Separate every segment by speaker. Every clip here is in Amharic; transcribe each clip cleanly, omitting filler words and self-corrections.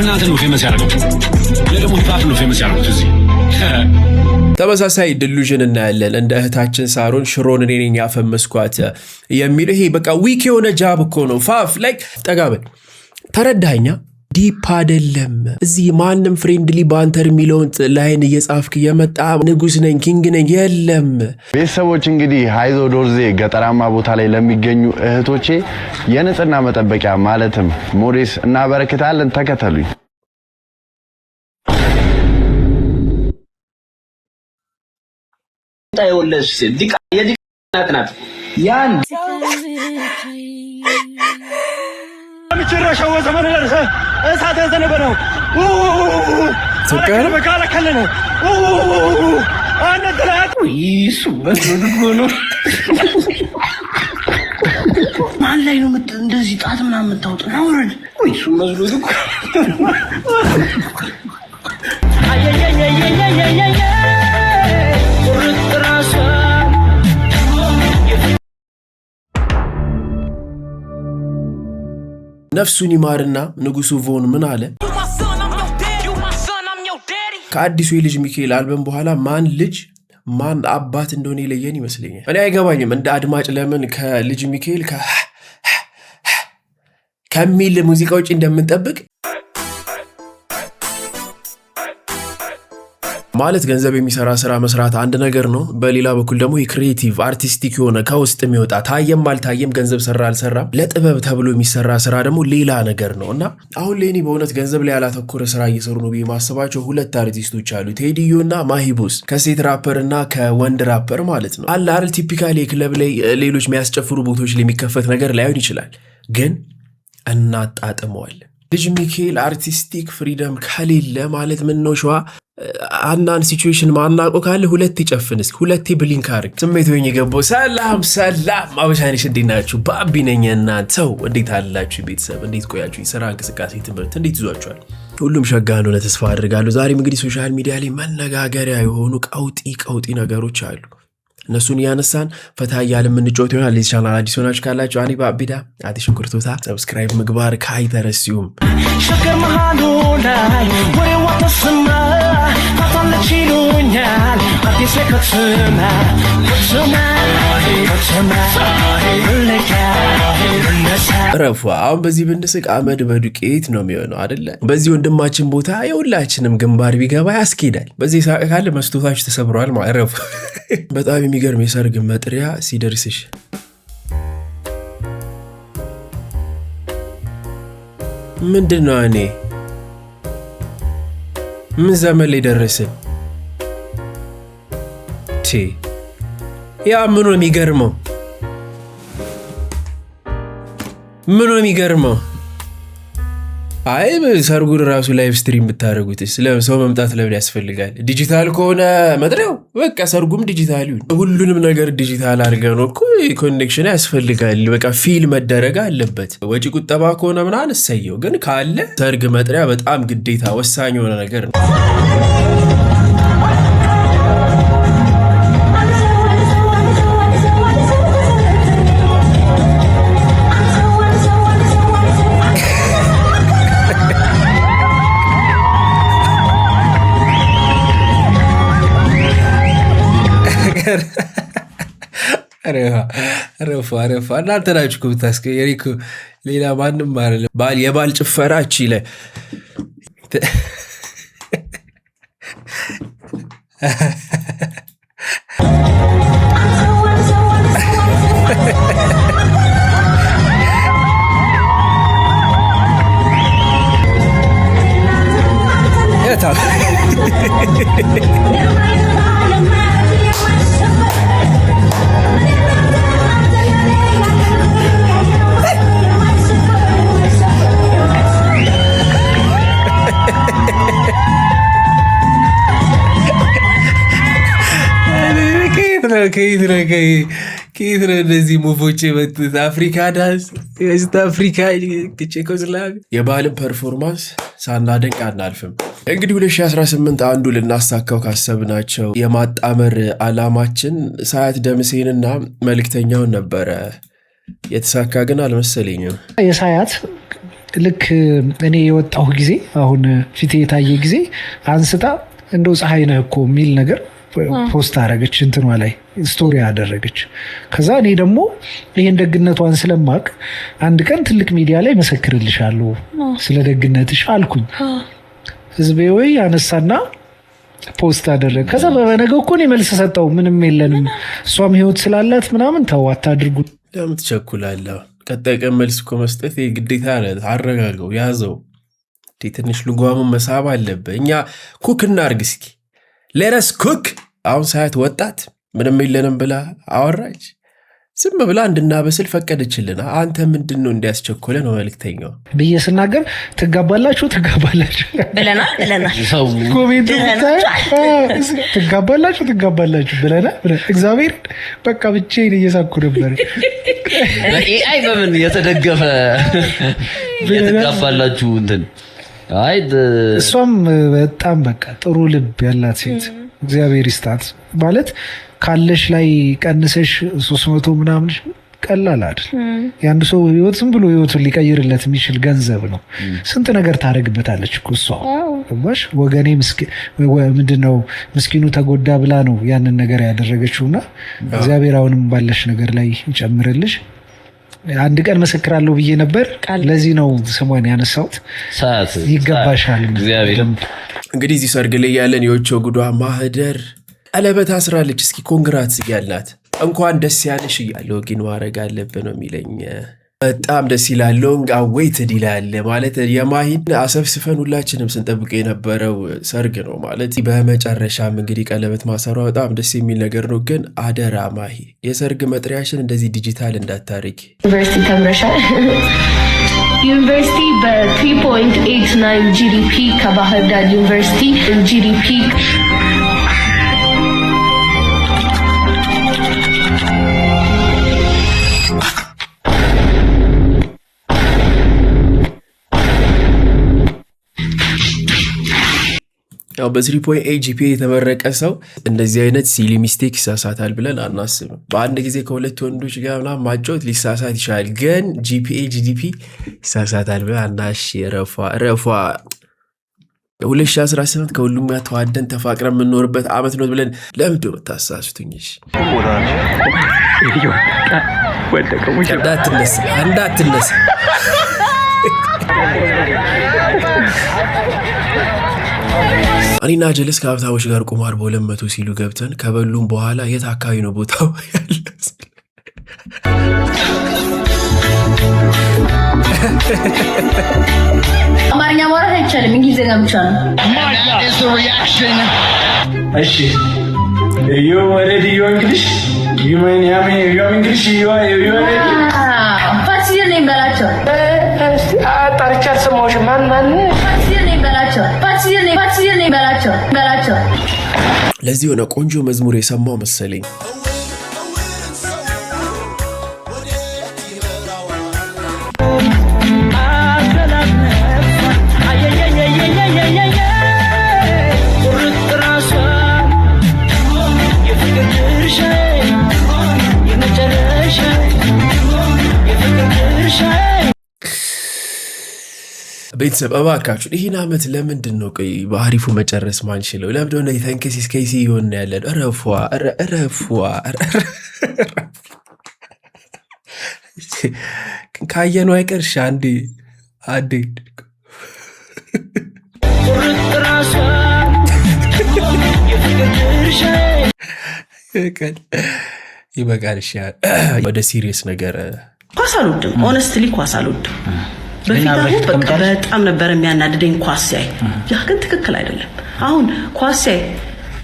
Speaker 1: እናንተ ነው famous ያደረገው። እኔ ደግሞ hip hop ነው famous ያደረጉት እዚህ።
Speaker 2: ተመሳሳይ delusion እናያለን። እንደ እህታችን ሳሮን ሽሮን እኔ ነኝ ያፈመስኳት የሚለው ይሄ በቃ weak የሆነ jab እኮ ነው። ፋፍ like ጠጋበል ተረዳኛ deep አይደለም። እዚህ ማንም friendly banter የሚለውን line እየጻፍክ እየመጣ ንጉስ ነኝ king ነኝ የለም።
Speaker 3: ቤተሰቦች፣ እንግዲህ ሃይዞ ዶርዜ ገጠራማ ቦታ ላይ ለሚገኙ እህቶቼ የንጽህና መጠበቂያ ማለትም ሞዴስ እናበረክታለን። ተከተሉኝ።
Speaker 4: የወለድሽ ሴት የዲቃ እናት ናት። ያን
Speaker 2: ኢትዮጵያ ነው።
Speaker 4: ነው። ማን ላይ ነው እንደዚህ ጣት ምናምን የምታወጣው? አውረድ። እሱ መስሎት እኮ።
Speaker 2: ነፍሱን ይማርና ንጉሱ ቮን ምን አለ? ከአዲሱ የልጅ ሚካኤል አልበም በኋላ ማን ልጅ ማን አባት እንደሆነ የለየን ይመስለኛል። እኔ አይገባኝም እንደ አድማጭ ለምን ከልጅ ሚካኤል ከሚል ሙዚቃ ውጭ እንደምንጠብቅ። ማለት ገንዘብ የሚሰራ ስራ መስራት አንድ ነገር ነው። በሌላ በኩል ደግሞ የ creative artistic የሆነ ከውስጥ የሚወጣ ታየም አልታየም ገንዘብ ሰራ አልሰራም ለጥበብ ተብሎ የሚሰራ ስራ ደግሞ ሌላ ነገር ነው። እና አሁን ላይ እኔ በእውነት ገንዘብ ላይ ያላተኮረ ስራ እየሰሩ ነው ብዬ ማስባቸው ሁለት አርቲስቶች አሉ፣ ቴዲዮ እና ማሂቡስ፣ ከሴት ራፐር እና ከወንድ ራፐር ማለት ነው። አለ አይደል typically ክለብ ላይ ሌሎች የሚያስጨፍሩ ቦታዎች ላይ የሚከፈት ነገር ላይሆን ይችላል፣ ግን እናጣጥመዋለን። ልጅ ሚካኤል artistic freedom ከሌለ ማለት ምን ነው ሸዋ አንዳንድ situation ማናውቀው ካለ ሁለቴ ጨፍን እስኪ፣ ሁለቴ blink አድርግ። ስሜት ሆኜ የገባው። ሰላም ሰላም፣ አበሻኒሽ እንዴት ናችሁ? ባቢ ነኝ። እናንተው እንዴት አላችሁ? ቤተሰብ እንዴት ቆያችሁ? የስራ እንቅስቃሴ፣ ትምህርት እንዴት ይዟችኋል? ሁሉም ሸጋ እንደሆነ ተስፋ አድርጋለሁ። ዛሬም እንግዲህ social media ላይ መነጋገሪያ የሆኑ ቀውጢ ቀውጢ ነገሮች አሉ። እነሱን እያነሳን ፈታ እያለ የምንጫወት ይሆናል። ለዚህ ቻናል አዲስ ሆናችሁ ካላችሁ አኒ ባቢዳ አቲ ሽንኩርቶታ subscribe ምግባር ካይተረሲዩም።
Speaker 5: ሸገር መሃሉ ላይ ወሬዋ ተሰማ፣ ታታለች ይሉኛል አዲስ ከተማ ከተማ ከተማ ልለካ ልነሳ።
Speaker 2: እረፉ። አሁን በዚህ ብንስቅ አመድ በዱቄት ነው የሚሆነው አደለ? በዚህ ወንድማችን ቦታ የሁላችንም ግንባር ቢገባ ያስኬዳል። በዚህ ሳቅ ካለ መስቶታችሁ ተሰብረዋል ማለት እረፉ። በጣም የሚገርም የሰርግ መጥሪያ ሲደርስሽ ምንድን ነው? እኔ ምን ዘመን ላይ ደረስን? ያ ምኑ ነው የሚገርመው? ምኑ ነው የሚገርመው? አይ ሰርጉን ራሱ live stream ብታደርጉት ሰው መምጣት ለምን ያስፈልጋል? ዲጂታል ከሆነ መጥሪያው በቃ ሰርጉም ዲጂታል ይሁን። ሁሉንም ነገር ዲጂታል አድርገን ነው እኮ connection ያስፈልጋል። በቃ feel መደረግ አለበት። ወጪ ቁጠባ ከሆነ ምናምን እሰየው፣ ግን ካለ ሰርግ መጥሪያ በጣም ግዴታ ወሳኝ የሆነ ነገር ነው። ረፉ ረፉ፣ እናንተ ናችሁ እኮ ብታስቀየሪ እኮ ሌላ ማንም አይደለም። ባል የባል ጭፈራ እቺ ላይ ከየት ነው እነዚህ move ኦች የመጡት? አፍሪካ ዳንስ፣ West አፍሪካ፣ ቼኮስላቪያ የባህልን performance ሳናደንቅ አናልፍም። እንግዲህ 2018 አንዱ ልናሳካው ካሰብናቸው የማጣመር ዓላማችን ሳያት ደምሴንና መልእክተኛውን ነበረ። የተሳካ ግን አልመሰለኝም።
Speaker 6: የሳያት ልክ እኔ የወጣሁ ጊዜ፣ አሁን ፊቴ የታየ ጊዜ አንስታ እንደው ፀሐይ ነህ እኮ የሚል ነገር post አደረገች፣ እንትኗ ላይ story አደረገች። ከዛ እኔ ደግሞ ይሄን ደግነቷን ስለማቅ አንድ ቀን ትልቅ ሚዲያ ላይ መሰክርልሻለሁ ስለ ደግነትሽ አልኩኝ። ህዝቤ ወይ አነሳና post አደረገ። ከዛ በበነገው እኮ እኔ መልስ ሰጠው። ምንም የለንም፣ እሷም ህይወት ስላላት ምናምን ተው አታድርጉ።
Speaker 2: ለምን ትቸኩላለህ? ቀጣይ ቀን መልስ እኮ መስጠት ግዴታ አለ። አረጋገው፣ ያዘው። ትንሽ ልጓሙን መሳብ አለብህ። እኛ cook እናርግ እስኪ፣ let us cook። አሁን ሳያት ወጣት ምንም የለንም ብላ አወራች። ዝም ብላ እንድናበስል ፈቀደችልን። አንተ ምንድን ነው እንዲያስቸኮለ ነው መልክተኛው
Speaker 6: ብዬ ስናገር ትጋባላችሁ ትጋባላችሁ
Speaker 7: ብለናል ብለናል።
Speaker 6: Comment ኡ ትጋባላችሁ ትጋባላችሁ ብለናል። እግዚአብሔር በቃ ብቻዬን እየሳኩ ነበር።
Speaker 8: በ AI በምን የተደገፈ የተጋባላችሁ እንትን አይ።
Speaker 6: እሷም በጣም በቃ ጥሩ ልብ ያላት ሴት፣ እግዚአብሔር ይስጣት። ማለት ካለሽ ላይ ቀንሰሽ 300 ምናምን ቀላል አይደል። የአንድ ሰው ህይወት ዝም ብሎ ህይወቱን ሊቀይርለት የሚችል ገንዘብ ነው። ስንት ነገር ታደርግበታለች እኮ እሷ፣ ገባሽ? ወገኔ ምንድነው ምስኪኑ ተጎዳ ብላ ነው ያንን ነገር ያደረገችው። እና እግዚአብሔር አሁንም ባለሽ ነገር ላይ ይጨምርልሽ። አንድ ቀን መሰክራለሁ ብዬ ነበር። ለዚህ ነው ስሟን ያነሳሁት። ይገባሻል።
Speaker 2: እንግዲህ እዚህ ሰርግ ላይ ያለን የወቸው ጉዷ ማህደር ቀለበት አስራለች። እስኪ congrats እያልናት፣ እንኳን ደስ ያለሽ እያለ login ማድረግ አለብህ ነው የሚለኝ። በጣም ደስ ይላል። Long awaited ይላል። ማለት የማሂን አሰብስፈን ሁላችንም ስንጠብቀው የነበረው ሰርግ ነው ማለት። በመጨረሻም እንግዲህ ቀለበት ማሰሯ በጣም ደስ የሚል ነገር ነው። ግን አደራ ማሂ፣ የሰርግ መጥሪያሽን እንደዚህ ዲጂታል እንዳታርጊ።
Speaker 9: ዩኒቨርሲቲ ተምረሻል። ዩኒቨርሲቲ በ3.89 GDP ከባህር ዳር ዩኒቨርሲቲ GDP።
Speaker 2: ያው በ3.8 GPA የተመረቀ ሰው እንደዚህ አይነት silly mistake ይሳሳታል ብለን አናስብም። በአንድ ጊዜ ከሁለት ወንዶች ጋር ምናምን ማጫወት ሊሳሳት ይችላል፣ ግን GPA GDP ይሳሳታል ብለን አናሽ። ረፏ ረፏ። 2018 ከሁሉም ጋር ተዋደን ተፋቅረን የምንኖርበት አመት ነው ብለን ለምንድን ነው የምታሳስቱኝ? እንዳትነሳ እንዳትነሳ። እኔና ጀለስ ከሀብታሞች ጋር ቁማር በ200 ሲሉ ገብተን ከበሉም በኋላ የት አካባቢ ነው ቦታው ያለ?
Speaker 9: አማርኛ ማውራት አይቻልም፣ እንግሊዝኛ ብቻ ነው።
Speaker 10: እሺ፣ you ready, you English, you mean you English, you you ready?
Speaker 9: What's your name በላቸው።
Speaker 4: ጠርቼ አልሰማሁሽም። ማን ማን?
Speaker 9: What's your name በላቸው። What's your name, what's your name በላቸው በላቸው።
Speaker 2: ለዚህ የሆነ ቆንጆ መዝሙር የሰማው መሰለኝ። ቤተሰብ እባካችሁ ይህን ዓመት ለምንድን ነው ቆይ በአሪፉ መጨረስ ማንችለው? ለምንድን ነው ተንከሲስ ከይሲ እየሆንን ያለን? እረፏ እረፏ። ካየነው አይቀር እሺ፣ አንዴ አንዴ። ይበቃል፣ ይበቃል። እሺ ወደ serious ነገር።
Speaker 7: ኳስ አልወድም። Honestly ኳስ አልወድም። በፊት አሁን በቃ በጣም ነበር የሚያናድደኝ ኳስ ሲያይ። ያ ግን ትክክል አይደለም። አሁን ኳስ ሲያይ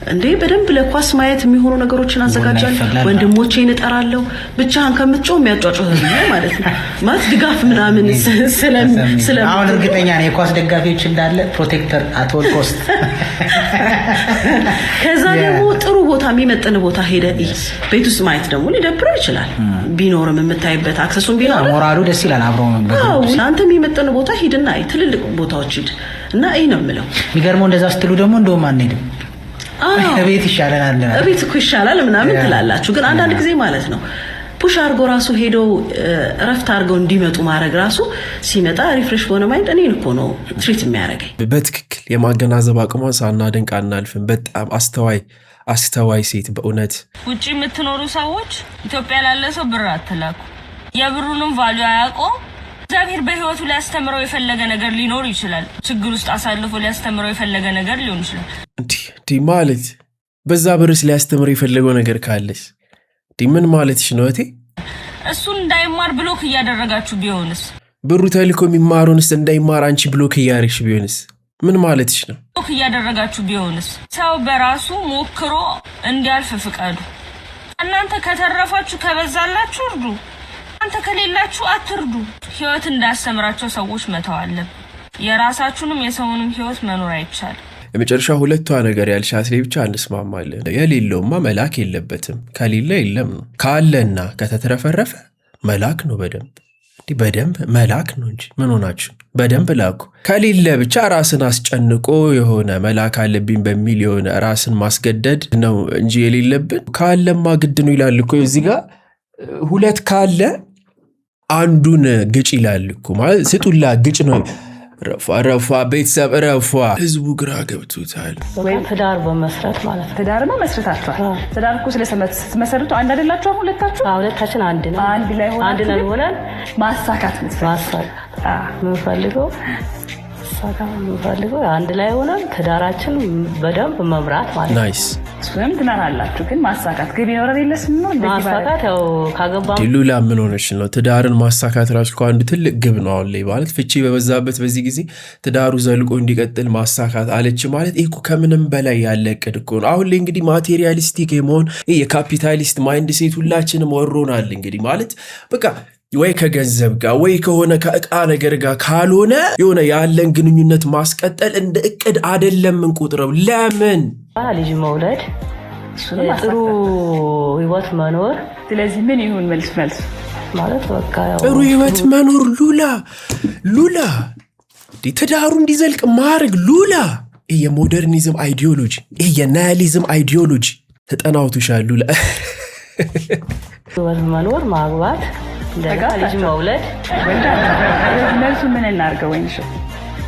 Speaker 7: እንዴ በደንብ ለኳስ ማየት የሚሆኑ ነገሮችን አዘጋጃለሁ። ወንድሞቼን እጠራለሁ። ብቻህን ከምትጮህ የሚያጫጩህ ማለት ነው። ማለት ድጋፍ ምናምን ስለ
Speaker 11: አሁን እርግጠኛ ነኝ የኳስ ደጋፊዎች እንዳለ protector at all cost።
Speaker 7: ከዛ ደግሞ ጥሩ ቦታ፣ የሚመጥን ቦታ ሄደ ቤት ውስጥ ማየት ደግሞ ሊደብረው ይችላል። ቢኖርም የምታይበት access ኡን ቢኖርም
Speaker 11: ሞራሉ ደስ ይላል አብሮ።
Speaker 7: አንተ የሚመጥን ቦታ ሂድና ትልልቅ ቦታዎች ሂድ እና ይህ ነው የምለው።
Speaker 11: የሚገርመው እንደዛ ስትሉ ደግሞ እንደውም አንሄድም፣ እቤት ይሻለናል፣
Speaker 7: እቤት እኮ ይሻላል ምናምን ትላላችሁ። ግን አንዳንድ ጊዜ ማለት ነው Push አድርጎ ራሱ ሄደው እረፍት አድርገው እንዲመጡ ማድረግ ራሱ ሲመጣ refresh በሆነ mind እኔን እኮ ነው treat የሚያደርገኝ።
Speaker 2: በትክክል የማገናዘብ አቅሟን ሳናደንቅ አናልፍም። በጣም አስተዋይ አስተዋይ ሴት በእውነት።
Speaker 9: ውጭ የምትኖሩ ሰዎች ኢትዮጵያ ላለ ሰው ብር አትላኩ። የብሩንም value አያውቀውም። እግዚአብሔር በህይወቱ ሊያስተምረው የፈለገ ነገር ሊኖር ይችላል። ችግር ውስጥ አሳልፎ ሊያስተምረው የፈለገ ነገር ሊሆን ይችላል።
Speaker 2: እንዲህ ማለት በዛ ብርስ ሊያስተምረው የፈለገው ነገር ካለስ እንዲህ ምን ማለትሽ ነው እህቴ?
Speaker 9: እሱን እንዳይማር block እያደረጋችሁ ቢሆንስ?
Speaker 2: ብሩ ተልኮ የሚማሩንስ እንዳይማር አንቺ block እያደረግሽ ቢሆንስ ምን ማለትሽ ነው?
Speaker 9: Block እያደረጋችሁ ቢሆንስ? ሰው በራሱ ሞክሮ እንዲያልፍ ፍቀዱ። እናንተ ከተረፋችሁ ከበዛላችሁ እርዱ። እናንተ ከሌላችሁ አትርዱ። ህይወት እንዳያስተምራቸው ሰዎች መተው አለብን። የራሳችሁንም የሰውንም ህይወት መኖር አይቻልም።
Speaker 2: የመጨረሻ ሁለቷ ነገር ያልሻት ላይ ብቻ እንስማማለን። የሌለውማ መላክ የለበትም። ከሌለ የለም ነው። ካለና ከተትረፈረፈ መላክ ነው፣ በደንብ እንዲህ በደንብ መላክ ነው እንጂ ምን ሆናችሁ? በደንብ ላኩ። ከሌለ ብቻ ራስን አስጨንቆ የሆነ መላክ አለብኝ በሚል የሆነ ራስን ማስገደድ ነው እንጂ የሌለብን። ካለማ ግድ ነው ይላል እኮ እዚህ ጋር፣ ሁለት ካለ አንዱን ግጭ ይላል እኮ፣ ማለት ስጡላ ግጭ ነው። ረፏ ረፏ ቤተሰብ ረፏ። ህዝቡ ግራ ገብቶታል።
Speaker 12: ወይም ትዳር በመስረት ማለት ነው።
Speaker 13: ትዳርማ መስርታችኋል። ትዳር እኮ ስለስትመሰርቱ አንድ አይደላችሁ? አሁን ሁለታችሁ
Speaker 12: ሁለታችን አንድ ነው።
Speaker 13: አንድ ላይ
Speaker 12: አንድ ነን ሆነን
Speaker 13: ማሳካት
Speaker 12: ማሳካት የምንፈልገው ማሳካት የምንፈልገው አንድ ላይ ሆነን ትዳራችን በደንብ መምራት ማለት ነው።
Speaker 2: Nice።
Speaker 13: እሱንም ትመራላችሁ፣ ግን ማሳካት ግብ ይኖረን የለ ስንኖር እንደዚህ
Speaker 12: ማሳካት ያው ካገባ
Speaker 2: ሉላ ምን ሆነች ነው? ትዳርን ማሳካት ራሱ እኮ አንዱ ትልቅ ግብ ነው። አሁን ላይ ማለት ፍቺ በበዛበት በዚህ ጊዜ ትዳሩ ዘልቆ እንዲቀጥል ማሳካት አለች ማለት ይህ እኮ ከምንም በላይ ያለ እቅድ እኮ ነው። አሁን ላይ እንግዲህ materialistic የመሆን ይህ የ capitalist mindset ሁላችንም ወሮናል። እንግዲህ ማለት በቃ ወይ ከገንዘብ ጋር ወይ ከሆነ ከእቃ ነገር ጋር ካልሆነ የሆነ ያለን ግንኙነት ማስቀጠል እንደ እቅድ አደለም እንቁጥረው። ለምን?
Speaker 12: ልጅ መውለድ፣ ጥሩ ህይወት መኖር።
Speaker 13: ስለዚህ ምን ይሁን መልስ መልስ
Speaker 12: ማለት በቃ ያው
Speaker 2: ጥሩ ህይወት መኖር፣ ሉላ ሉላ፣ እንዲህ ትዳሩ እንዲዘልቅ ማድረግ ሉላ። ይህ የ modernism ideology፣ ይህ የ nihilism ideology ተጠናውቶሻል ሉላ።
Speaker 12: ህይወት መኖር፣ ማግባት፣ እንደገና ልጅ መውለድ።
Speaker 13: መልሱ ምን እናድርገው? ወይንሽ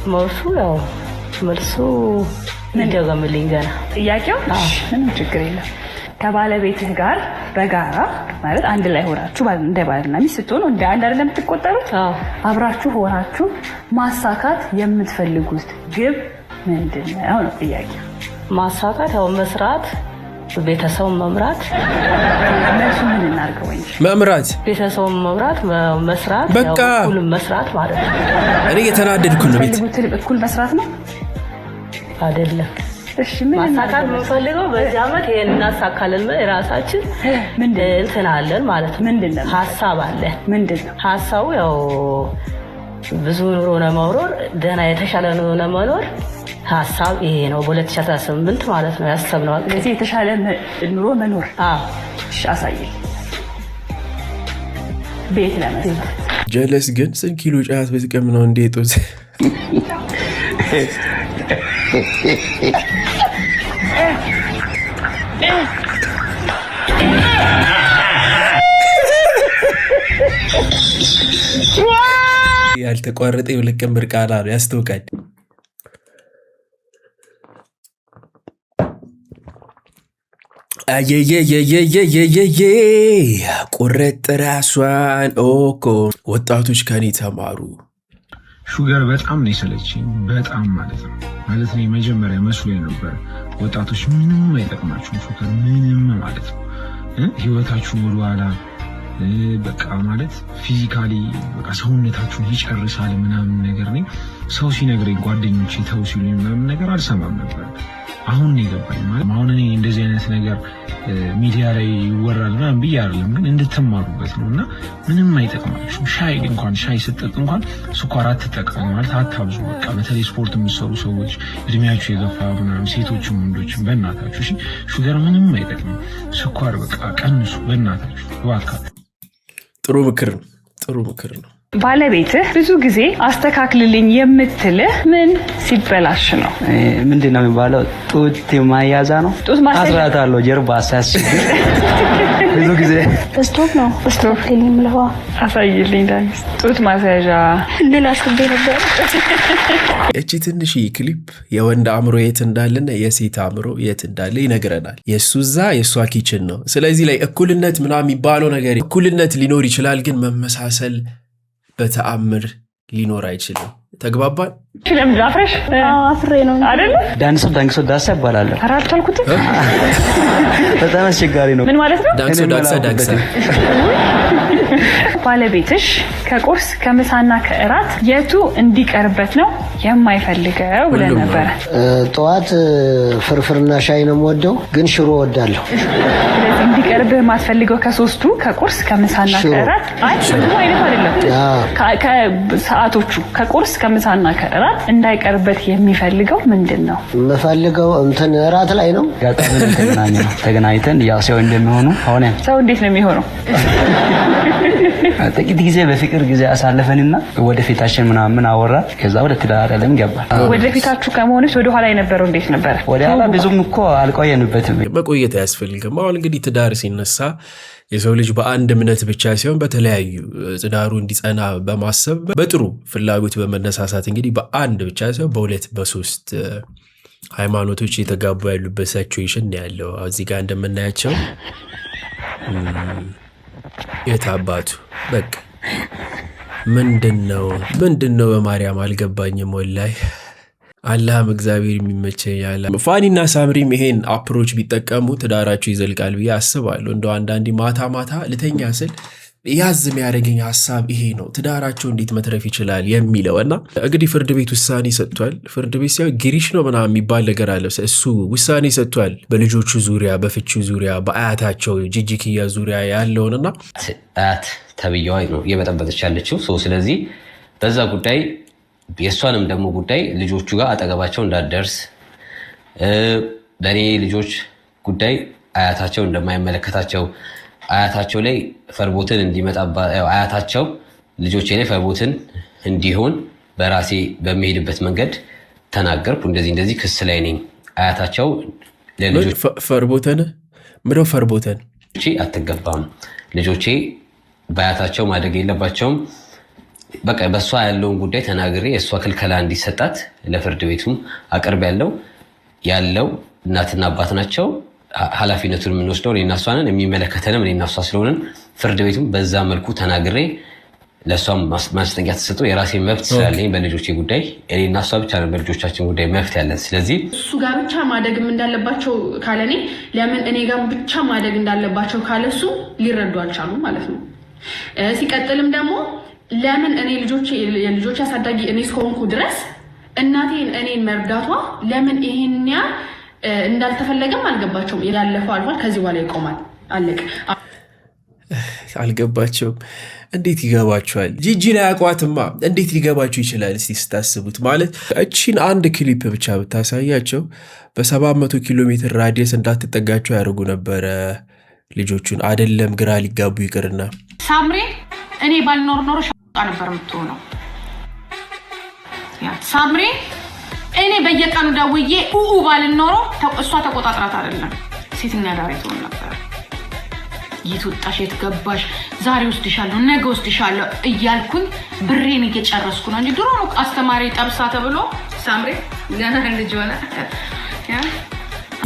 Speaker 12: መልሱ ያው መልሱ ይደገምልኝ ገና።
Speaker 13: ጥያቄው ምንም ችግር የለም። ከባለቤትህ ጋር በጋራ ማለት አንድ ላይ ሆናችሁ እንደ ባልና ሚስት ስትሆኑ እንደ አንድ አይደለም የምትቆጠሩት። አብራችሁ ሆናችሁ ማሳካት የምትፈልጉት ግብ ምንድን ነው ነው ጥያቄው።
Speaker 12: ማሳካት ያው መስራት፣ ቤተሰቡን መምራት።
Speaker 13: መልሱ ምን እናድርገው? ወይንሽ
Speaker 2: መምራት።
Speaker 12: ቤተሰቡን መምራት፣ መስራት፣
Speaker 2: በቃ።
Speaker 12: ያው እኩል መስራት ማለት ነው።
Speaker 2: እኔ እየተናደድኩ ነው ቤት
Speaker 13: የምትፈልጉት እኩል መስራት ነው
Speaker 12: አይደለም።
Speaker 13: እሺ ምን
Speaker 12: ማሳካት
Speaker 13: እናድርገው?
Speaker 12: የምንፈልገው በዚህ ዓመት ይሄን እናሳካለን ብለን የራሳችን እንትን አለን ማለት ነው።
Speaker 13: ምንድን ነው?
Speaker 12: ሀሳብ አለ።
Speaker 13: ምንድን ነው
Speaker 12: ሀሳቡ? ያው ብዙ ኑሮ ለመኖር፣ ደህና የተሻለ ኑሮ ለመኖር ሀሳብ ይሄ ነው። በ2018 ማለት ነው ያሰብነው።
Speaker 13: ስለዚህ የተሻለ ኑሮ መኖር። እሺ አሳየኝ። ቤት ለመስራት።
Speaker 2: ጀለስ ግን ስንት ኪሎ ጫት ብትቅም ነው እንዴ ጦስ? ያልተቋረጠ የሁለት ቀን ብርቃና ነው ያስታውቃል። አየየየየየየየ ቁርጥ ራሷን ኦኮ፣ ወጣቶች ከኔ ተማሩ።
Speaker 10: Sugar በጣም ነው የሰለችኝ። በጣም ማለት ነው። ማለት ነው መጀመሪያ መስሎኝ ነበር። ወጣቶች ምንም አይጠቅማችሁም sugar ምንም ማለት ነው፣ ህይወታችሁን ወደኋላ በቃ ማለት physically በቃ ሰውነታችሁን ይጨርሳል ምናምን ነገር። እኔ ሰው ሲነግረኝ፣ ጓደኞቼ ተው ሲሉኝ ምናምን ነገር አልሰማም ነበር። አሁን ነው የገባኝ። ማለት አሁን እኔ እንደዚህ አይነት ነገር ሚዲያ ላይ ይወራል ምናምን ብዬ አይደለም፣ ግን እንድትማሩበት ነው። እና ምንም አይጠቅማችሁም። ሻይ እንኳን ሻይ ስጠጥ እንኳን ስኳር አትጠቀሙ፣ ማለት አታብዙ። በቃ በተለይ ስፖርት የምትሰሩ ሰዎች፣ እድሜያችሁ የገፋ ምናምን፣ ሴቶችም ወንዶችም በእናታችሁ እሺ፣ sugar ምንም አይጠቅምም። ስኳር በቃ ቀንሱ፣ በእናታችሁ እባካችሁ።
Speaker 2: ጥሩ ምክር ነው። ጥሩ ምክር ነው።
Speaker 13: ባለቤትህ ብዙ ጊዜ አስተካክልልኝ የምትልህ ምን ሲበላሽ ነው?
Speaker 14: ምንድን ነው የሚባለው? ጡት ማያዛ ነው።
Speaker 13: ጡት ማስያዣ?
Speaker 14: አስራታለሁ ጀርባ ሳያስቸግር ብዙ ጊዜ።
Speaker 15: ስቶፕ ነው፣ ስቶፕ የምለው።
Speaker 13: አሳይልኝ ዳንስ። ጡት ማስያዣ
Speaker 15: ልል አስቤ ነበር።
Speaker 2: እቺ ትንሽ ክሊፕ የወንድ አእምሮ የት እንዳለና የሴት አእምሮ የት እንዳለ ይነግረናል። የእሱ እዛ የእሷ kitchen ነው። ስለዚህ ላይ እኩልነት ምናምን የሚባለው ነገር እኩልነት ሊኖር ይችላል፣ ግን መመሳሰል በተአምር ሊኖር አይችልም። ተግባባን?
Speaker 13: ለምንድን አፍረሽ?
Speaker 15: አፍሬ ነው።
Speaker 13: አይደለ?
Speaker 14: ዳንሶ ዳንሶ ዳሳ ይባላል።
Speaker 13: ኧረ አልቻልኩትም።
Speaker 14: በጣም አስቸጋሪ ነው።
Speaker 13: ምን ማለት ነው?
Speaker 2: ዳንሶ ዳንሳ ዳንሳ።
Speaker 13: ባለቤትሽ ከቁርስ፣ ከምሳና ከእራት የቱ እንዲቀርበት ነው የማይፈልገው ብለን ነበረ።
Speaker 16: ጠዋት ፍርፍርና ሻይ ነው የምወደው፣ ግን ሽሮ እወዳለሁ።
Speaker 13: ስለዚህ እንዲቀርብህ የማትፈልገው ከሶስቱ ከቁርስ፣ ከምሳና
Speaker 16: ሽሮ።
Speaker 13: ከእራት፣ አይ ምግቡ አይነት አይደለም፣ ከሰዓቶቹ ከቁርስ፣ ከምሳና ከእራት እንዳይቀርበት የሚፈልገው ምንድን ነው?
Speaker 16: የምፈልገው እንትን እራት ላይ ነው።
Speaker 14: አጋጣሚ ነው የተገናኘነው። ተገናኝተን ያው ሰው እንደሚሆኑ ሆነ።
Speaker 13: ሰው እንዴት ነው የሚሆነው?
Speaker 14: ጥቂት ጊዜ በፍቅር ጊዜ አሳለፈንና ወደ ፊታችን ምናምን አወራ። ከዛ ወደ ትዳር ዓለም ገባ።
Speaker 13: ወደፊታችሁ ከመሆንሽ ወደ ኋላ የነበረው እንዴት ነበረ?
Speaker 14: ወደ ኋላ ብዙም እኮ አልቆየንበትም።
Speaker 2: መቆየት አያስፈልግም። አሁን እንግዲህ ትዳር ሲነሳ የሰው ልጅ በአንድ እምነት ብቻ ሲሆን በተለያዩ ትዳሩ እንዲጸና በማሰብ በጥሩ ፍላጎት በመነሳሳት እንግዲህ በአንድ ብቻ ሲሆን በሁለት በሶስት ሃይማኖቶች የተጋቡ ያሉበት situation ነው ያለው። እዚህ ጋር እንደምናያቸው የት አባቱ በቃ ምንድን ነው ምንድን ነው? በማርያም አልገባኝም። ወላይ አላህም እግዚአብሔር የሚመቸኝ ያለ ፋኒና ሳምሪም ይሄን approach ቢጠቀሙ ትዳራቸው ይዘልቃል ብዬ አስባለሁ። እንደው አንዳንዴ ማታ ማታ ልተኛ ስል ያዝ የሚያደርገኝ ሀሳብ ይሄ ነው፣ ትዳራቸው እንዴት መትረፍ ይችላል የሚለው። እና እንግዲህ ፍርድ ቤት ውሳኔ ሰጥቷል። ፍርድ ቤት ሲሆን ጊሪሽ ነው ምናምን የሚባል ነገር አለ። እሱ ውሳኔ ሰጥቷል በልጆቹ ዙሪያ፣ በፍቺው ዙሪያ፣ በአያታቸው ጂጂኪያ ዙሪያ ያለውን እና
Speaker 17: አያት ተብዬዋ ነው እየበጠበጠች ያለችው ሰው። ስለዚህ በዛ ጉዳይ የእሷንም ደግሞ ጉዳይ ልጆቹ ጋር አጠገባቸው እንዳትደርስ፣ በእኔ ልጆች ጉዳይ አያታቸው እንደማይመለከታቸው፣ አያታቸው ላይ ፈርቦትን እንዲመጣ፣ አያታቸው ልጆቼ ላይ ፈርቦትን እንዲሆን በራሴ በሚሄድበት መንገድ ተናገርኩ። እንደዚህ እንደዚህ ክስ ላይ ነኝ። አያታቸው ለልጆቼ
Speaker 2: ፈርቦተን ምነው ፈርቦተን
Speaker 17: አትገባም፣ ልጆቼ በአያታቸው ማደግ የለባቸውም። በቃ በእሷ ያለውን ጉዳይ ተናግሬ የእሷ ክልከላ እንዲሰጣት ለፍርድ ቤቱም አቅርብ ያለው እናትና አባት ናቸው። ኃላፊነቱን የምንወስደው እኔና እሷ ነን። የሚመለከተንም እኔና እሷ ስለሆንን ፍርድ ቤቱም በዛ መልኩ ተናግሬ ለእሷም ማስጠንቀቂያ ተሰጥቶ የራሴ መብት ስላለኝ በልጆቼ ጉዳይ እኔና እሷ ብቻ ነን በልጆቻችን ጉዳይ መብት ያለን። ስለዚህ
Speaker 18: እሱ ጋር ብቻ ማደግም እንዳለባቸው ካለ እኔ ለምን እኔ ጋር ብቻ ማደግ እንዳለባቸው ካለ እሱ ሊረዱ አልቻሉም ማለት ነው። ሲቀጥልም ደግሞ ለምን እኔ ልጆች የልጆች አሳዳጊ እኔ እስከሆንኩ ድረስ እናቴን እኔን መርዳቷ ለምን ይሄን ያህል እንዳልተፈለገም አልገባቸውም። ያለፈው አልፏል። ከዚህ በኋላ ይቆማል። አለቅ።
Speaker 2: አልገባቸውም። እንዴት ይገባቸዋል? ጂጂን አያውቋትማ። እንዴት ሊገባቸው ይችላል? እስቲ ስታስቡት ማለት እቺን አንድ ክሊፕ ብቻ ብታሳያቸው በ700 ኪሎ ሜትር radius እንዳትጠጋቸው ያደርጉ ነበረ ልጆቹን። አደለም ግራ ሊጋቡ ይቅርና
Speaker 18: ሳምሬ እኔ ባልኖር ኖሮ ሻ ነበር የምትሆነው። ሳምሬ እኔ በየቀኑ ደውዬ ኡኡ ባልን ኖሮ እሷ ተቆጣጥራት አይደለም ሴተኛ አዳሪ ትሆን ነበር። የት ወጣሽ፣ የት ገባሽ፣ ዛሬ ወስድሻለሁ፣ ነገ ወስድሻለሁ እያልኩኝ ብሬን እየጨረስኩ ነው እንጂ ድሮ ነው አስተማሪ ጠብሳ ተብሎ ሳምሬ ገና ልጅ ሆነ።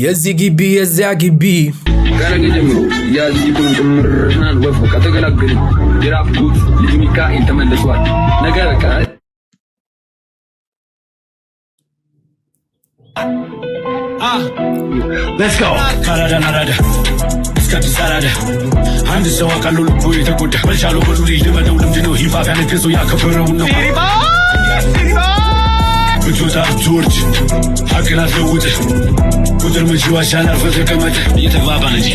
Speaker 2: የዚህ ግቢ የዚያ ግቢ።
Speaker 1: ከነገ ጀምሮ ያዚቱን ጭምርሽናል ወፍ በቃ ተገላገልን። የራፕ ጉት ልጅ ሚካኤል ተመልሷል። ነገ በቃ
Speaker 5: Let's go. ከአራዳ አራዳ እስከ አዲስ አራዳ አንድ ሰው አውቃለሁ ልቡ የተጎዳ በልቻለው በሉ ልጅ ልበለው ልምድ ነው hip hop ያነገሰው ያከበረውን ነው ብትወጣ ብትወርድ። ብትወርድ ሀቅን አትለውጥ። ቁጥር መች ይዋሻል፣ አርፈህ ተቀመጥ። እየተግባባን እንጂ።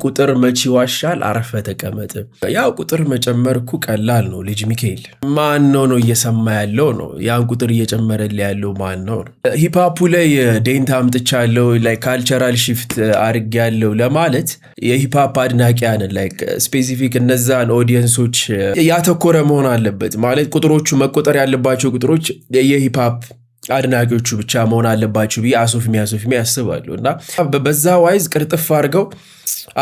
Speaker 2: ቁጥር መች ይዋሻል፣ አርፈህ ተቀመጥ። ያው ቁጥር መጨመር እኮ ቀላል ነው። ልጅ ሚካኤል ማን ነው ነው እየሰማ ያለው ነው? ያን ቁጥር እየጨመረልህ ያለው ማን ነው ነው? Hip hop ኡ ላይ ዴንታ አምጥቻለሁ፣ like cultural shift አድርጌያለሁ ለማለት የ hip hop አድናቂያንን like specific እነዛን audience ኦች ያተኮረ መሆን አለበት። ማለት ቁጥሮቹ መቆጠር ያለባቸው ቁጥሮች የ hip hop አድናቂዎቹ ብቻ መሆን አለባቸው ብዬ አሶፍሚ ያስባሉ። እና በዛ wise ቅርጥፍ አድርገው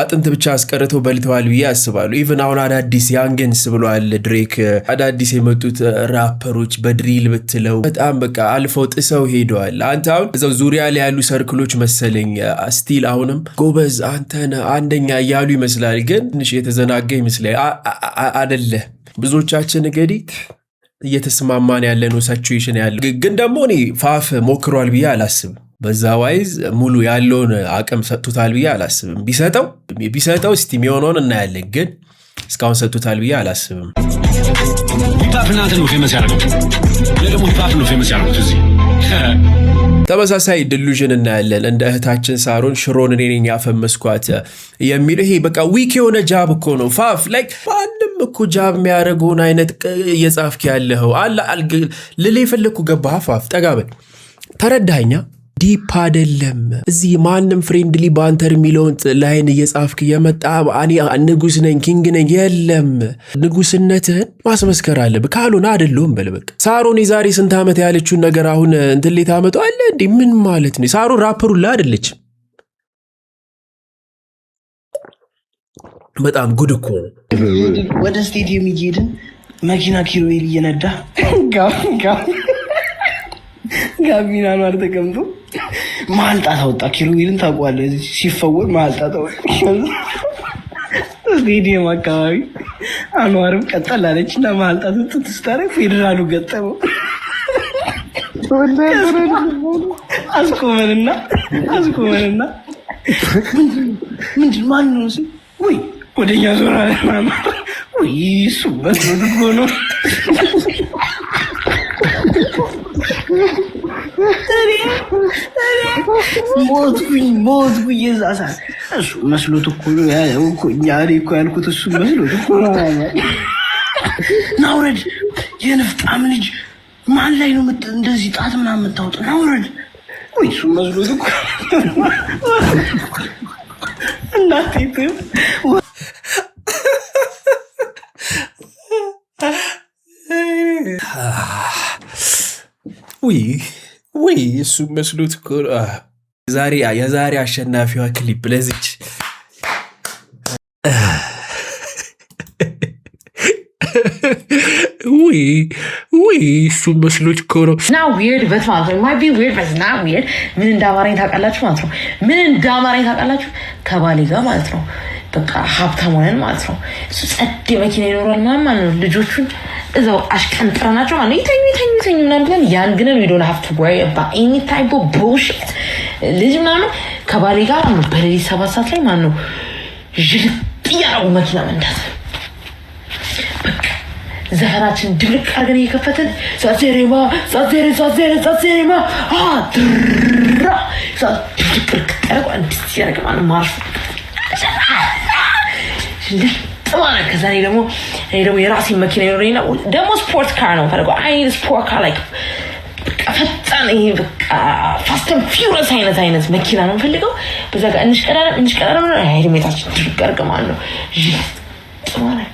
Speaker 2: አጥንት ብቻ አስቀርተው በልተዋል ብዬ አስባሉ። Even አሁን አዳዲስ youngins ብለዋል ድሬክ። አዳዲስ የመጡት rapper ኦች በ drill ብትለው በጣም በቃ አልፈው ጥሰው ሄደዋል። አንተ አሁን እዛው ዙሪያ ላይ ያሉ circle ኦች መሰለኝ still አሁንም ጎበዝ አንተን አንደኛ እያሉ ይመስላል፣ ግን ትንሽ የተዘናጋ ይመስላል። አደለ ብዙዎቻችን እንግዲህ እየተስማማን ያለነው situation ያለ፣ ግን ደግሞ እኔ ፋፍ ሞክሯል ብዬ አላስብም። በዛ wise ሙሉ ያለውን አቅም ሰጥቶታል ብዬ አላስብም። ቢሰጠው እስቲ የሚሆነውን እናያለን፣ ግን እስካሁን ሰጥቶታል ብዬ አላስብም።
Speaker 5: Hip hop እናንተ ነው famous ያደረገው። እኔ ደግሞ hip hop ነው famous ያደረጉት እዚህ።
Speaker 2: ተመሳሳይ delusion እናያለን። እንደ እህታችን ሳሮን ሽሮን እኔ ነኝ ያፈመስኳት የሚለው ይሄ በቃ weak የሆነ jab እኮ ነው። ፋፍ like ማንም እኮ jab የሚያደርገውን አይነት እየጻፍክ ያለኸው አለ ልል የፈለግኩ ገባህ? ፋፍ ጠጋ በል ተረዳኸኛ? Deep አይደለም። እዚህ ማንም friendly banter የሚለውን line እየጻፍክ የመጣ እኔ ንጉስ ነኝ king ነኝ የለም። ንጉስነትህን ማስመስከር አለብህ። ካልሆነ አይደለሁም በል በቃ። ሳሮን የዛሬ ስንት ዓመት ያለችውን ነገር አሁን እንትን ላይ ታመጣዋለህ እንዴ? ምን ማለት ነው? ሳሮን ራፐሩ ላይ አይደለችም። በጣም ጉድ እኮ ነው።
Speaker 4: ወደ ስቴዲየም እየሄድን መኪና ኪሩቤል እየነዳ ጋቢና ኗር ተቀምጦ መሀል ጣት አወጣ። ኪሩቤልን ታውቀዋለህ? ሲፈወር መሀል ጣት አወጣ። ስቴዲየም አካባቢ አንዋርም ቀጠል አለች እና መሀል ጣት ጥት ስታደርግ ፌዴራሉ ገጠመው። አስቆመንና ምንድን ማን ነው ሲል ወይ ወደኛ ዞር አለ። ወይ እሱ መስሎት እኮ ነው። ሞትኩኝ ሞትኩኝ። የዛ ሰዓት እሱ መስሎት እኮ ነው ያለው እኮ እኛ እኔ እኮ ያልኩት እሱ መስሎት እኮ ነው። ናውረድ የንፍጣም ልጅ ማን ላይ ነው እንደዚህ ጣት ምናምን የምታወጣው? ናውረድ ወይ እሱ መስሎት እኮ እናቴ
Speaker 2: ውይ ውይ እሱ መስሎት እኮ ነው። የዛሬ አሸናፊዋ ክሊፕ ለዚች ውይ ውይ እሱ መስሎት እኮ ነው።
Speaker 19: Not weird but ማለት ነው። Might be weird but not weird። ምን እንዳማረኝ ታውቃላችሁ ማለት ነው። ምን እንዳማረኝ ታውቃላችሁ? ከባሌ ጋር ማለት ነው። በቃ ሀብታም ሆነን ማለት ነው። እሱ ጸዴ መኪና ይኖራል ምናምን ማለት ነው። ልጆቹን እዛው አሽቀንጥረናቸው ማለት ነው። ይተኙ ይተኙ ይተኙ ምናምን ብለን ያን ግነን we don't have to worry about any type of bullshit ልጅ ምናምን ከባሌ ጋር ማለት ነው። በሌሊት 7 ሰዓት ላይ ማለት ነው ዥልጥ እያደረጉ መኪና መንዳት፣ በቃ ዘፈናችን ድብልቅ አድርገን እየከፈትን ሳሴሬማ ሳሴሬ ሳሴሬ ሳሴሬማ ድራ ድብልቅ ርግጥ ያደርገ እንዲህ ሲያደርግ ማለት ማርሽ ሽልጥ ማለት። ከዛ እኔ ደግሞ የራሴን መኪና ይኖረኝና ደግሞ sport car ነው የምፈልገው። I need sport car like በቃ ፈጣን ይሄ በቃ Fast and Furious አይነት መኪና ነው የምፈልገው። በዛ ጋር እንሽቀዳደም እንሽቀዳደም ሄልሜታችን ድርቅ አድርገ ማለት ነው ሽልጥ ማለት።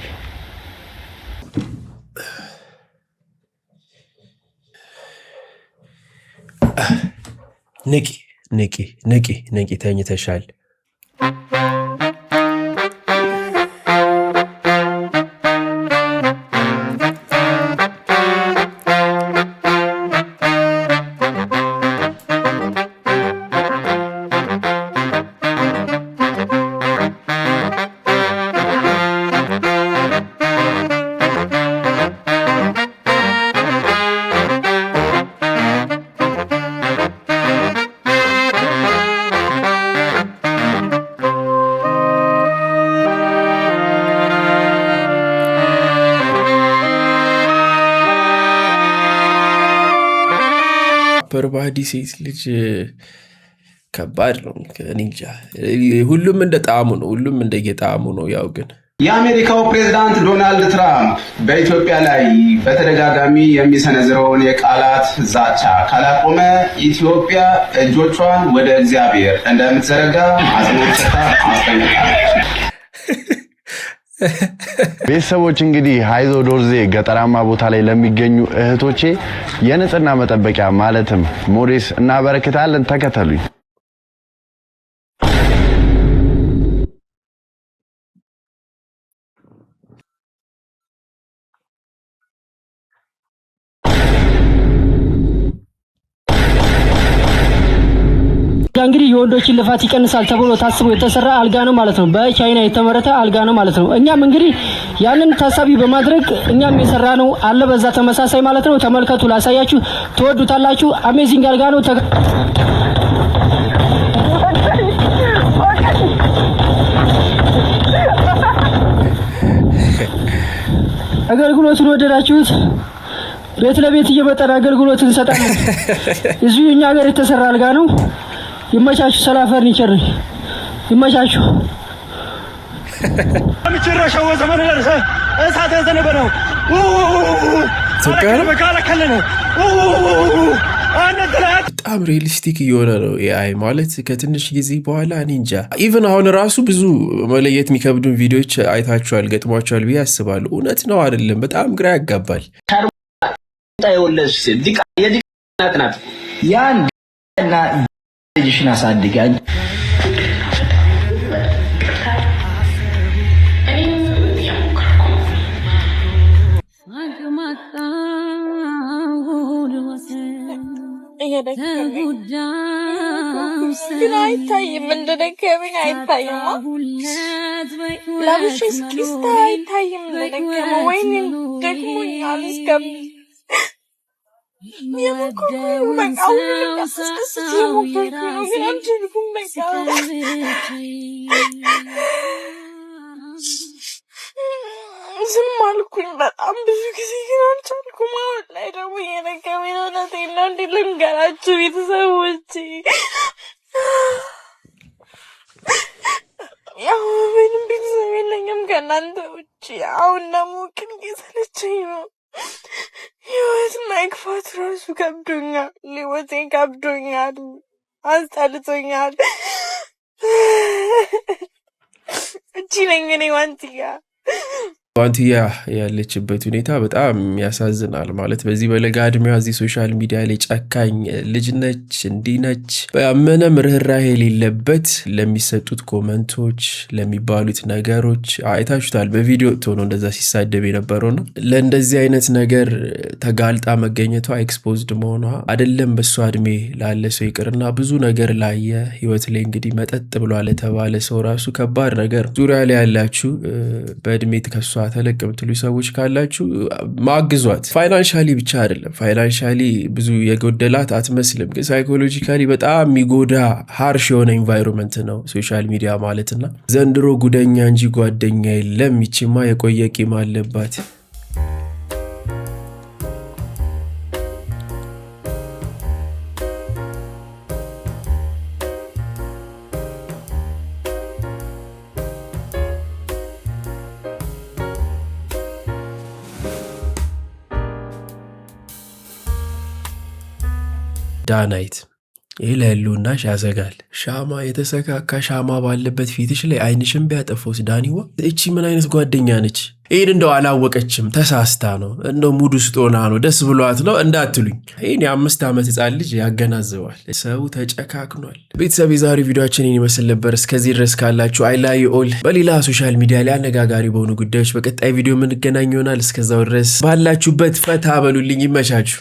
Speaker 2: ንቂ ንቂ ንቂ ንቂ፣ ተኝተሻል። Upper body ሴት ልጅ ከባድ ነው። እኔ እንጃ። ሁሉም እንደ ጣዕሙ ነው። ሁሉም እንደየጣዕሙ ነው። ያው ግን
Speaker 20: የአሜሪካው ፕሬዝዳንት ዶናልድ ትራምፕ በኢትዮጵያ ላይ በተደጋጋሚ የሚሰነዝረውን የቃላት ዛቻ ካላቆመ ኢትዮጵያ እጆቿን ወደ እግዚአብሔር እንደምትዘረጋ አጽንኦት ሰጥታ አስጠንቅቃለች።
Speaker 3: ቤተሰቦች፣ እንግዲህ ሃይዞ ዶርዜ ገጠራማ ቦታ ላይ ለሚገኙ እህቶቼ የንጽህና መጠበቂያ ማለትም ሞዴስ እናበረክታለን። ተከተሉኝ።
Speaker 21: እንግዲህ የወንዶችን ልፋት ይቀንሳል ተብሎ ታስቦ የተሰራ አልጋ ነው ማለት ነው። በቻይና የተመረተ አልጋ ነው ማለት ነው። እኛም እንግዲህ ያንን ታሳቢ በማድረግ እኛም የሰራነው አለ በዛ ተመሳሳይ ማለት ነው። ተመልከቱ፣ ላሳያችሁ፣ ትወዱታላችሁ። Amazing አልጋ ነው። አገልግሎቱን ወደዳችሁት? ቤት ለቤት እየመጣን አገልግሎት እንሰጣለን። እዚሁ እኛ ሀገር የተሰራ አልጋ ነው። ይመቻችሁ። ሰላ ፈርኒቸር ይመቻችሁ።
Speaker 5: መጨረሻው ዘመን ደረሰ። እሳት ያዘነበ ነው።
Speaker 2: ኢትዮጵያ ነው። በጣም realistic እየሆነ ነው AI ማለት ከትንሽ ጊዜ በኋላ እኔ እንጃ። Even አሁን ራሱ ብዙ መለየት የሚከብዱን ቪዲዮዎች አይታችኋል፣ ገጥሟቸዋል ብዬ አስባለሁ። እውነት ነው አይደለም፣ በጣም ግራ ያጋባል።
Speaker 4: የወለድሽ ሴት የዲቃ ናት። ያን እና ልጅሽን አሳድጊ።
Speaker 18: እኔም እየሞከርኩ ነው።
Speaker 9: እየደከመኝ ግን አይታይም፣ እንደደከመኝ አይታይማ። ለብሼ እስኪስታ አይታይም እንደደከመ። ወይኔ ደክሞኛል እስከምል የሞከርኩኝ ነው። በቃ ሁሉንም ላስደስት የሞከርኩኝ ነው፣ ግን አልቻልኩም። በቃ ዝም አልኩኝ በጣም ብዙ ጊዜ፣ ግን አልቻልኩም። አሁን ላይ ደግሞ እየደከመኝ ነው። እውነቴን ነው። እንዴት ልንገራችሁ ቤተሰቦቼ? ያው ምንም ቤተሰብ የለኝም ከእናንተ ውጭ። አሁን ደግሞ ግን እየሰለቸኝ ነው። ህይወት መግፋት ራሱ ከብዶኛል። ህይወቴ ከብዶኛል፣ አስጠልቶኛል። እቺ ነኝ እኔ ዋንትያ።
Speaker 2: ዋንትያ ያለችበት ሁኔታ በጣም ያሳዝናል። ማለት በዚህ በለጋ እድሜዋ እዚህ social media ላይ ጨካኝ ልጅ ነች፣ እንዲህ ነች፣ ምንም ርኅራሄ የሌለበት ለሚሰጡት comment ኦች፣ ለሚባሉት ነገሮች አይታችሁታል። በቪዲዮ ሆኖ እንደዛ ሲሳደብ የነበረው ነው። ለእንደዚህ አይነት ነገር ተጋልጣ መገኘቷ፣ exposed መሆኗ አይደለም በሷ እድሜ ላለ ሰው ይቅርና ብዙ ነገር ላየ፣ ህይወት ላይ እንግዲህ መጠጥ ብሏል ለተባለ ሰው ራሱ ከባድ ነገር። ዙሪያ ላይ ያላችሁ፣ በእድሜ ከሷ ተለቅ የምትሉ ሰዎች ካላችሁ ማግዟት። Financially ብቻ አይደለም፣ financially ብዙ የጎደላት አትመስልም፣ ግን psychologically በጣም የሚጎዳ harsh የሆነ environment ነው social media ማለትና ዘንድሮ ጉደኛ እንጂ ጓደኛ የለም። ይቺማ የቆየ ቂም አለባት። ዳናይት፣ ይህ ለህልውናሽ ያሰጋል። ሻማ፣ የተሰካካ ሻማ ባለበት ፊትሽ ላይ አይንሽን ቢያጠፋውስ? ዳኒዋ፣ እቺ ምን አይነት ጓደኛ ነች? ይህን እንደው አላወቀችም፣ ተሳስታ ነው፣ እንደው mood ውስጥ ሆና ነው፣ ደስ ብሏት ነው እንዳትሉኝ። ይህን የ5 ዓመት ህፃን ልጅ ያገናዝባል። ሰው ተጨካክኗል። ቤተሰብ፣ የዛሬ ቪዲዮአችን ይህን ይመስል ነበር። እስከዚህ ድረስ ካላችሁ I love you all። በሌላ social media ላይ አነጋጋሪ በሆኑ ጉዳዮች በቀጣይ ቪዲዮ የምንገናኝ ይሆናል። እስከዛው ድረስ ባላችሁበት ፈታ በሉልኝ። ይመቻችሁ።